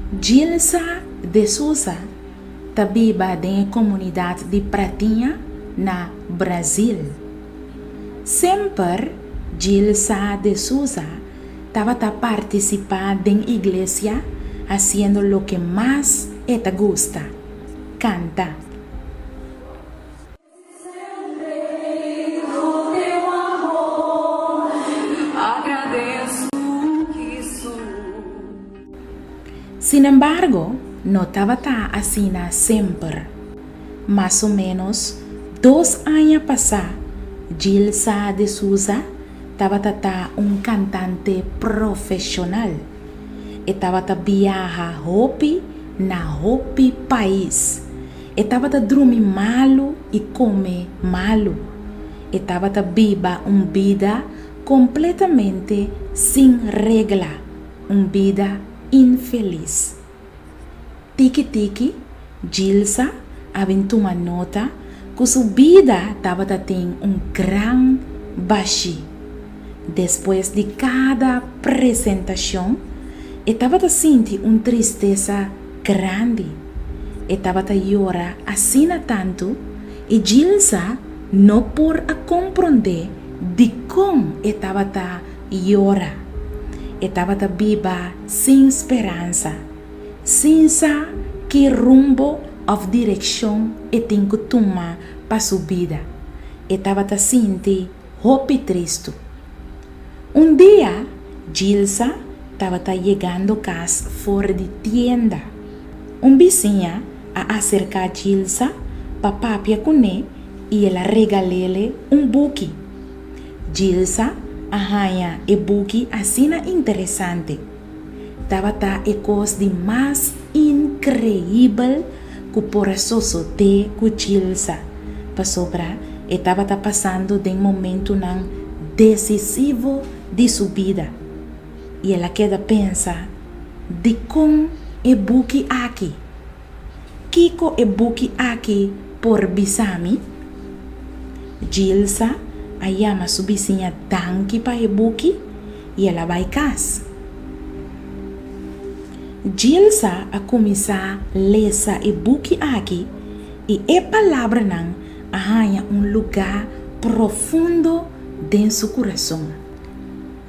Gilsa de Souza ta biba den e komunidat di Pratinha na Brazil. Semper Gilsa de Souza tabata partisipá den iglesia hasiendo loke mas e ta gusta, kanta. Sinembargo, no tabata asina semper. Mas o ménos dos aña pasá, Gilsa de Souza tabata ta un kantante profeshonal. E tabata biaha hopi na hopi pais. E tabata drumi malu i kome malu. E tabata biba un bida kompletamente sin regla, un bida infelis. Tiki tiki, Gilsa a bin tuma nota ku su bida tabata tin un gran bashí. Despues di kada presentashon, e tabata sinti un tristesa grandi. E tabata yora asina tantu i Gilsa no por a komprondé dikon e tabata yora. E tabata biba sin speransa, sin sa ki rumbo òf direkshon e tin ku tuma pa su bida. E tabata sinti hopi tristu. Un dia Gilsa tabata yegando kas for di tienda. Un bisiña a aserká Gilsa pa papia kuné i el a regal'é un buki. Gilsa a haña e buki asina interesante. Tabata e kos di mas inkreibel ku por a sosodé ku Gilsa, pasobra e tabata pasando den momentunan desisivo di su bida. I el a keda pensa, Dikon e buki aki? Kiko e buki aki por bisa mi? Gilsa a yama su bisiña danki pa e buki i el a bai kas. Gilsa a kuminsá lesa e buki aki i e palabranan a haña un lugá profundo den su kurason.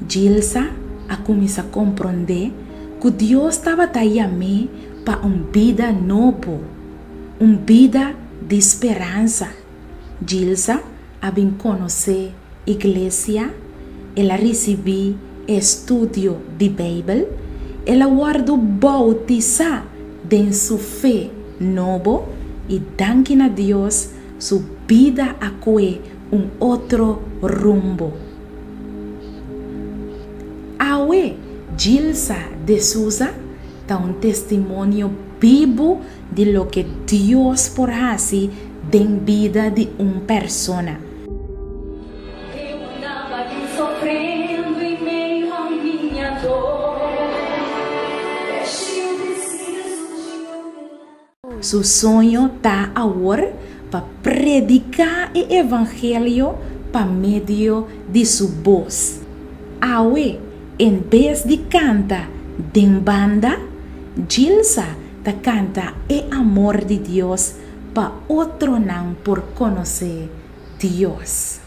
Gilsa a kuminsá komprondé ku Dios tabata yam'é pa un bida nobo, un bida di speransa. Gilsa a bin konosé iglesia, el a risibí estudio di Beibel, el a wòrdu boutisá den su fe nobo i danki na Dios su bida a kue un otro rumbo. Awe Gilsa de Souza ta un testimonio bibu di loke Dios por hasi den bida di un persona. Su soño ta awor pa prediká e evangelio pa medio di su bos. Awe, en bes di kanta den banda, Gilsa ta kanta e amor di Dios pa otronan por konosé Dios.